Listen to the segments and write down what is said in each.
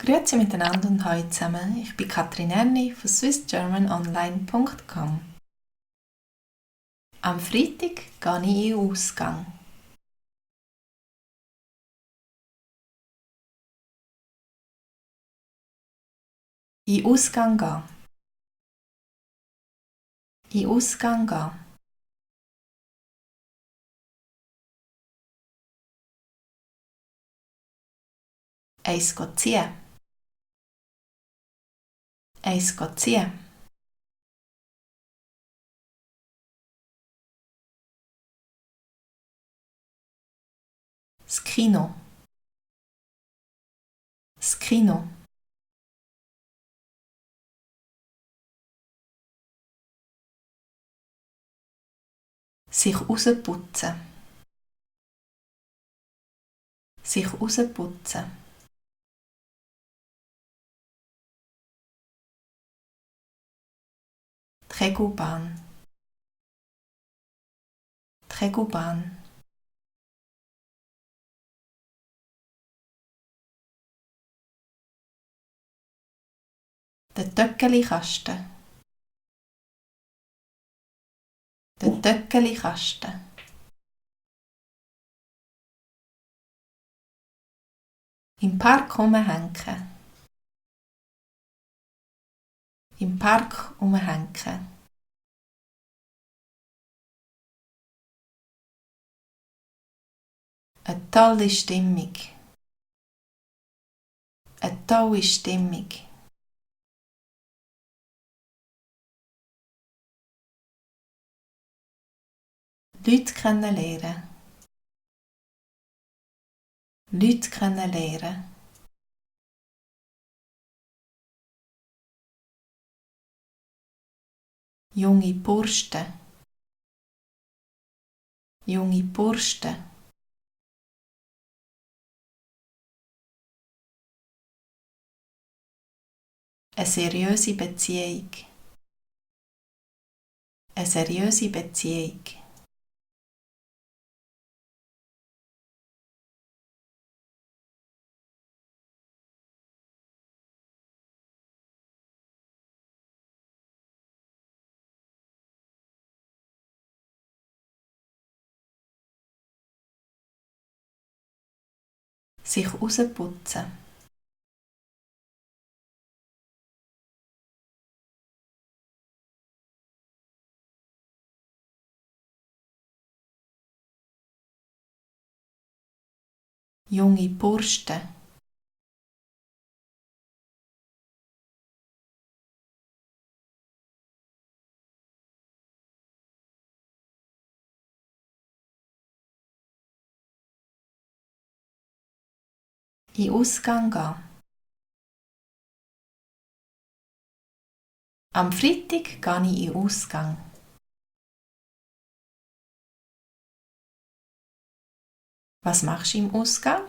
Grüezi miteinander und hallo zusammen. Ich bin Katrin Erni von swissgermanonline.com. Am Freitag gehe ich in den Ausgang. In den Ausgang gehen. In den Ausgang gehen. Eins ziehen. Eins ziehen. Das Kino. Das Kino. Sich rausputzen. Sich rausputzen. Die Regelbahn. Die Regelbahn. Der Töckelikasten. Der Töckelikasten. Im Park rumhängen. Im Park rumhängen. Eine tolle Stimmung. Eine tolle Stimmung. Leute kennenlernen. Leute kennenlernen. Junge Bursten. Junge Bursten. Eine seriöse Beziehung. Eine seriöse Beziehung. Sich rausputzen. Junge Bursten. In den Ausgang gehen. Am Freitag gehe ich in den Ausgang. Was machst du im Ausgang?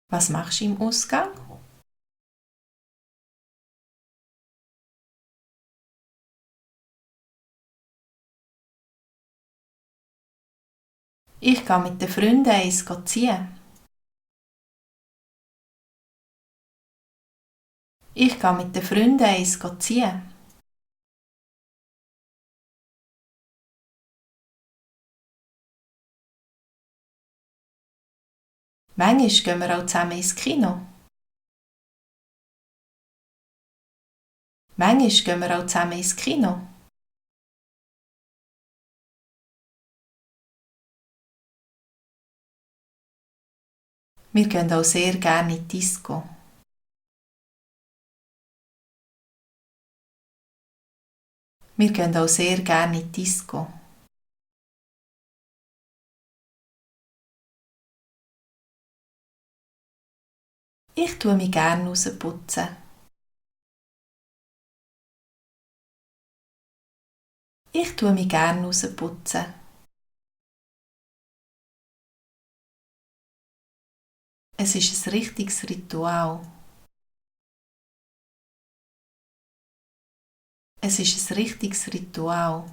Was machst du im Ausgang? Ich gehe mit den Freunden eins ziehen. Ich gehe mit den Freunden eins ziehen. Manchmal gehen wir auch zusammen ins Kino. Manchmal gehen wir auch zusammen ins Kino. Wir gehen auch sehr gerne in die Disco. Wir gehen auch sehr gerne in die Disco. Ich tue mich gerne rausputzen. Ich tue mich gerne rausputzen. Es ist ein richtiges Ritual. Es ist ein richtiges Ritual.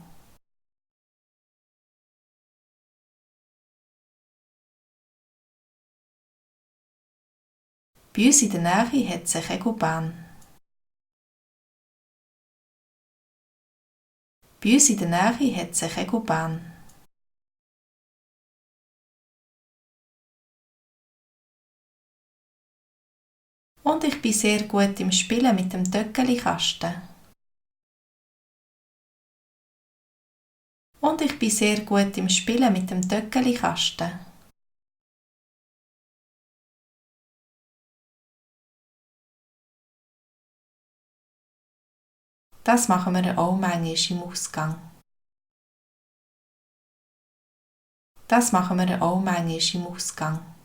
Bei uns in der Nähe hat es eine Kegelbahn. Bei uns in der Nähe hat es eine Kegelbahn. Und ich bin sehr gut im Spielen mit dem Töckelikasten. Und ich bin sehr gut im Spielen mit dem Töckelikasten. Das machen wir auch manchmal im Ausgang. Das machen wir auch manchmal im Ausgang.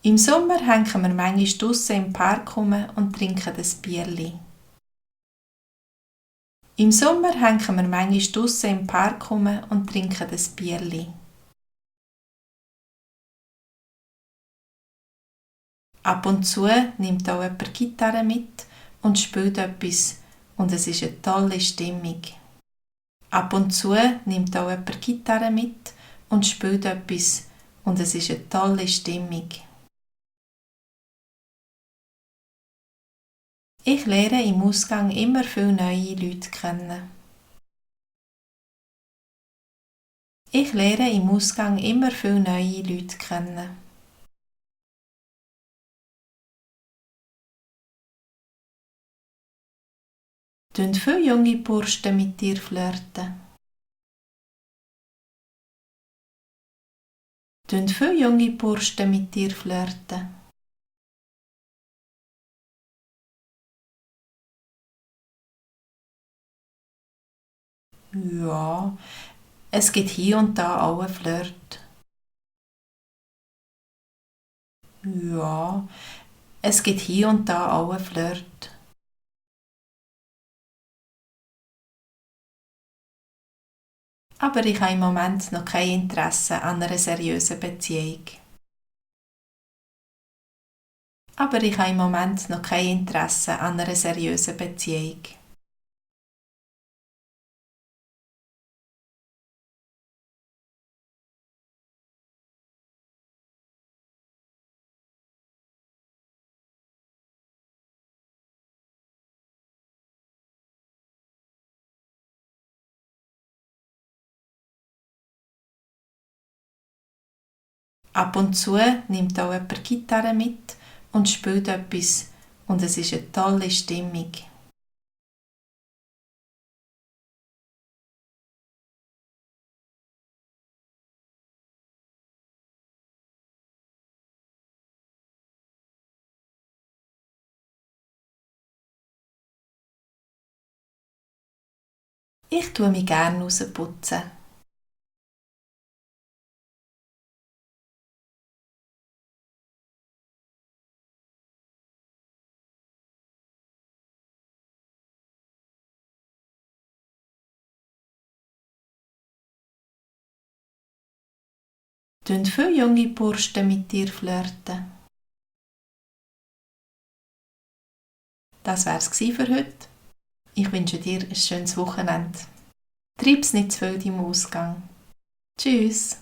Im Sommer hängen wir manchmal draussen im Park rum und trinken ein Bierli. Im Sommer hängen wir manchmal draussen im Park rum und trinken ein Bierli. Ab und zu nimmt auch jemand Gitarre mit und spielt etwas und es ist eine tolle Stimmung. Ab und zu nimmt auch jemand Gitarre mit und spielt etwas und es ist eine tolle Stimmung. Ich lerne im Ausgang immer viele neue Leute kennen. Ich lerne im Ausgang immer viele neue Leute kennen. Tun viele junge Burschen mit dir flirten? Tun viele junge Burschen mit dir flirten? Ja, es gibt hier und da auch einen Flirt. Ja, es gibt hier und da auch einen Flirt. Aber ich habe im Moment noch kein Interesse an einer seriösen Beziehung. Aber ich habe im Moment noch kein Interesse an einer seriösen Beziehung. Ab und zu nimmt auch jemand Gitarre mit und spielt etwas und es ist eine tolle Stimmung. Ich tue mich gerne rausputzen. Tun viele junge Burschen mit dir flirten? Das wär's für heute. Ich wünsche dir ein schönes Wochenende. Treib's nicht zu viel im Ausgang. Tschüss!